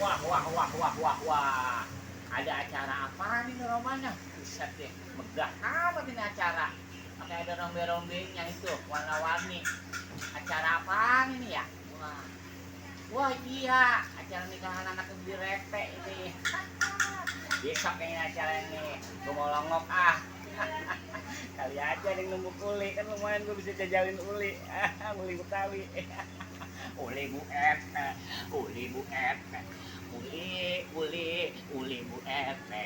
Wah. Ada acara apa nih romanya? Buset deh, megah amat ini acara. Pakai ada rombe-rombenya itu, warna-warni. Acara apa ini ya? Wah iya, acara nikahan anak kebiri rete ini. Besok kayaknya acara ini, gue mau longok ah. Kali aja yang nunggu uli, kan lumayan gue bisa jajalin uli. Uli Betawi. Uli Bu Ete, uli Bu Ete, uli Bu Ete,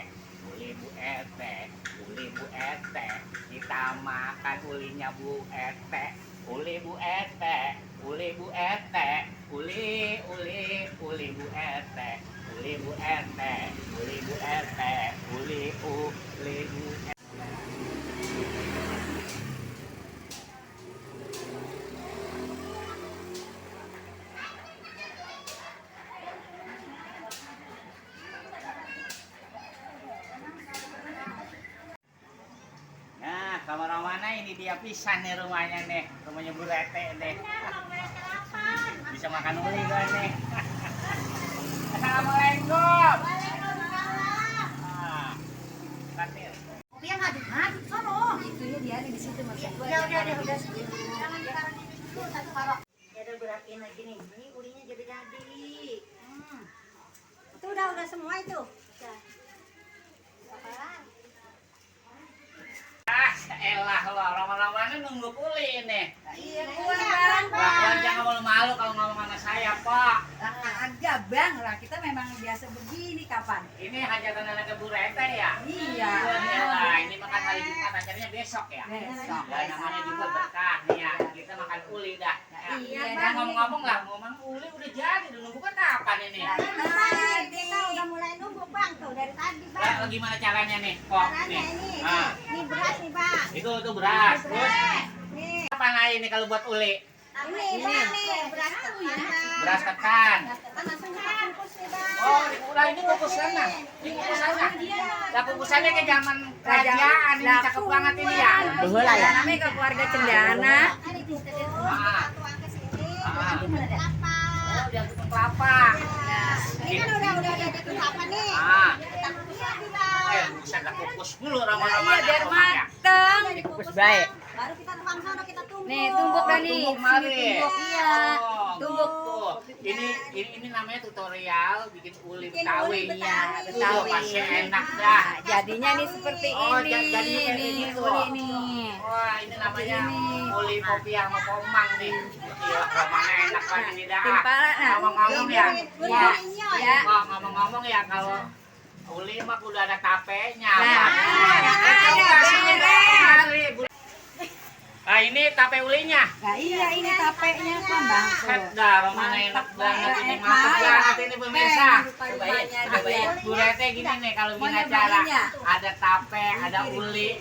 uli Bu Ete, uli Bu Ete. Kita makan ulinya Bu Ete, uli Bu Ete, uli Bu Ete, uli Bu Ete, uli Bu Ete, uli Bu Ete, uli Bu Ete. Nah, kamar mana ini dia pisan nih rumahnya nih, rumahnya Bu Rete nih. Bisa makan uli gue nih. Assalamualaikum. Waalaikumsalam. Kasih. Kopi yang ngaduk sono. Itu dia di situ maksud gue. Udah. Jangan dikarangin dulu satu karok. Ya udah beratin lagi nih. Ini ulinya jadi. Itu udah semua itu. Udah. Bakalan. Elah lo, lama-lamanya nunggu uli nih. Iya, Bang. Lah, jangan malu-malu kalau ngomong sama saya, Pak. Agak Bang, lah kita memang biasa begini kapan? Ini hajatan anak Bu Rete ya? Iya. Nah, ini makan hari Jumat, acaranya besok ya? Besok. Ya, namanya juga berkah nih ya. Kita makan uli dah. Iya, Nah, ngomong-ngomong lah, ngomong uli udah jadi, udah nunggu kan kapan ini? Kita udah mulai nunggu Bang tuh dari tadi Bang. Lah, gimana caranya nih, kok? Caranya ini beras nih Bang. Itu beras. Terus Nih. apa lagi nih kalau buat uli? Ini Bang nih beras ketan. Beras ketan. Langsung kita kukus nih Bang. Oh, udah ini kukusannya. Ini kukusannya. Lah kukusannya ke zaman kerajaan ini cakep banget ini ya. Dulu lah ya. Namanya ke keluarga Cendana. Ini dituang ke sini. Ah. Nanti mana ada apa? Oh, dia tukang kelapa. Ini kan udah ada kelapa nih. Ah. Kita kukus lagi Bang. Bisa ada kukus dulu ramah-ramah. Iya biar mateng. Dikukus baik. Bang. Baru kita tuang sono kita tumbuk. Nih tumbuk dah nih. Tumbuk mari. Sini tumbuk iya. Oh, Tumbuk. tuh. Ini namanya tutorial bikin uli Bikin Betawi. uli Betawi. Betawi. Pasti enak dah. Nah, jadinya nih seperti Oh, ini. jadinya kayak Nih gitu. uli nih. Wah, ini namanya Ini. uli kopi sama pomang nih. Gila, mana enak banget ini dah. Timpalan, nah. Ngomong-ngomong ya. Uli Wah, minyak. Ya. wah, ngomong-ngomong ya kalau uli mah udah ada tapenya. Nah, Nah, ini tape ulinya. Nah iya ini tapenya kan Bang. Dah, romana enak banget ini, mantap banget ini pemirsa. Cobain. Bu Rete gini nih kalau bikin acara, ada tape, ada uli.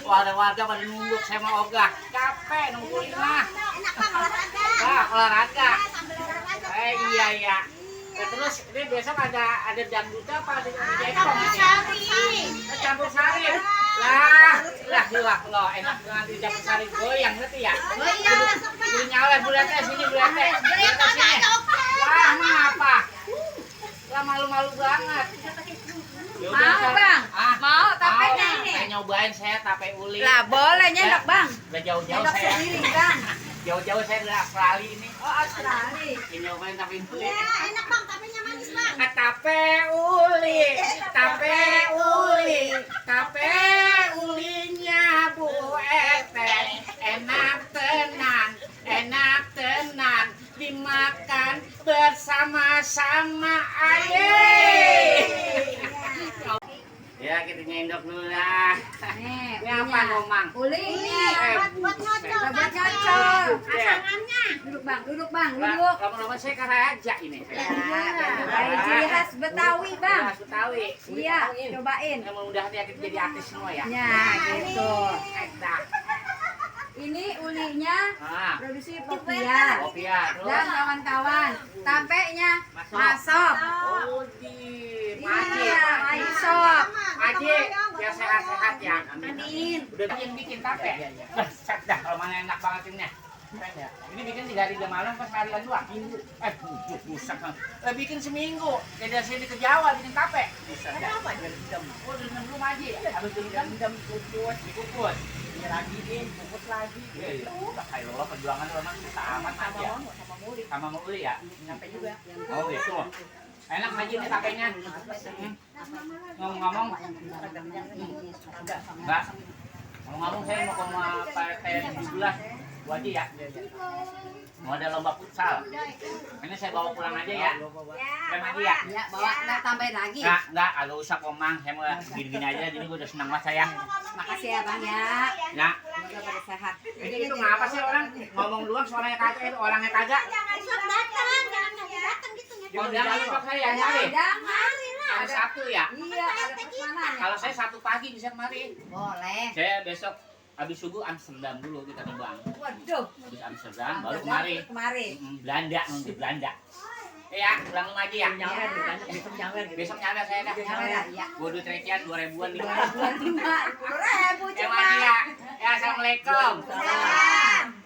Warga-warga pada nungguk sama ogah. Capek nungguin lah. Enak Bang olahraga. Wah, olahraga. Sambil olahraga. Iya. Nah, terus ini besok ada dangdut apa? Ada Campur sari. campur sari. Lah, lo enak banget di campur sari goyang ngerti ya? Goyang. Ini nyala Bu Rete sini Bu Rete. Sini. Wah, apa? Lah malu-malu banget. Yaudah, Mau Bang? Mau tapenya mau. ini? Saya nyobain saya tape uli. Lah boleh nyendok Bang. Udah jauh-jauh Nyendok saya. sendiri Bang. Jauh-jauh saya dari Australia ini. Oh Australia. Ini nyobain tape uli. Ya, enak Bang, tapenya manis Bang. Tape uli, tape ulinya Bu Ete, enak tenan, dimakan bersama-sama aye. Ya kita nyendok dulu lah. Nih, Ini apa ngomong? ulinya. Buat ngocol. Buat ngocol. Pasangannya. Duduk Bang, duduk. Lama-lama saya karaja ini. Baik ciri khas Betawi Bang. Khas Betawi. Iya, cobain. Yang mudah-mudahan kita jadi artis semua ya. Ya, gitu. Enak. Ini ulinya Ah, produksi Popia kopi ya. dan Terus kawan-kawan. Tapenya masop. Oh, di Maji. Iya, masop. Maji, biar sehat-sehat ya. Amin. Udah yang bikin tape. Set dah, kalau mana enak banget ini. Keren ya. Ini bikin 3 hari 3 malam pas harian doang. Buset. Bikin seminggu. Kayak dari sini ke Jawa bikin tape. Buset. Kenapa direndam? Oh, direndam dulu Maji. Habis direndam dikukus. Diragiin, bungkus lagi. Iya. Kayak lo perjuangan lo memang susah amat Maji ya. Sama mau ya. Sampai juga. Oh gitu. Enak Maji nih tapenya. Ngomong-ngomong. Enggak. Ngomong-ngomong saya mau ke rumah Pak RT di sebelah. Bu Haji ya. Mau ada lomba futsal. Ini saya bawa pulang aja ya. Kan Haji ya. Ya, bawa nggak tambahin lagi. Enggak usah komang. Saya mau gini-gini aja. Jadi gue udah senang banget saya. Makasih ya Bang ya. Ya. Semoga pada sehat. Itu kenapa sih orang ngomong doang soalnya kagak itu orangnya kagak. Besok datang, jangan datang gitu Oh, jangan besok saya yang cari. Jangan. Hari Sabtu ya. Iya, ada pesanan. Kalau saya Sabtu pagi bisa kemari. Boleh. Saya besok habis subuh Amsterdam dulu kita terbang. Waduh. Habis Amsterdam baru kemari. Kemari. Belanda nunggu Belanda. Ya, pulang rumah aja ya. besok nyawer gitu. Besok nyampe saya dah. Ya. Gua duit recehan 2 ribuan nih. 2.500 Ya, Mati ya. Ya, assalamualaikum. Salam.